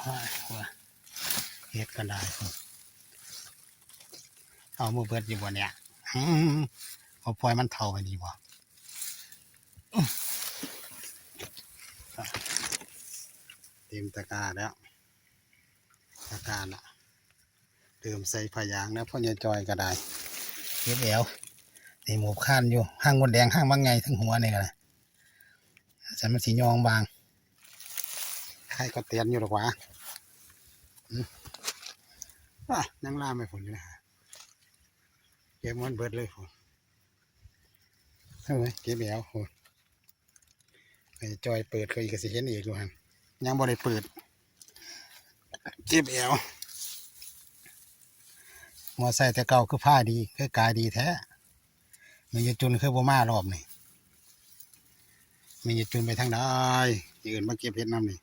ອ້າຍ ວ່າເຮັດກໍໄດ້ ເອົາມາເບິດຢູ່ບໍ່ເນຍ? ອືມ ບໍ່ປ່ອຍມັນເຖົ້າໄປນີ້ບໍ່? ເຕັມຕະກາແລ້ວ ຕະກາລະ ເລີ່ມໃສ່ຜ້າຢາງແລ້ວ ພໍ່ໃຫຍ່ຈ່ອຍກໍໄດ້ ເກັບແອວ ນີ້ໝູບຄານຢູ່ ຫາງມົດແດງ ຫາງບັກໃຫຍ່ ເທິງຫົວນີ້ກໍໄດ້ ຊັ້ນມັນຊິຍ່ອງບາງ ໄຄກໍແຕນຢູ່ດອກຫວາ ອືມ ອາ ຍັງລາມໄປພຸ້ນຢູ່ນະ ເກັບມັນເບິດເລີຍພຸ້ນ ເອີ ເກັບແອວພຸ້ນ ໃຫ້ຈ່ອຍເປີດເຂົາອີກກໍຊິເຫັນອີກຢູ່ຫັ້ນ ຍັງບໍ່ໄດ້ເປີດ ເຈັບແອວ ມົວໃສ່ແຕ່ເກົ່າ ຄືພາດີ ຄືກາຍດີແທ້ ແມ່ນຍາຍຈຸນຄືບໍ່ມາລອບນີ້ ແມ່ນຍາຍຈຸນໄປທາງໃດ? ຊິເອີ້ນມາເກັບເຫັດນຳນີ້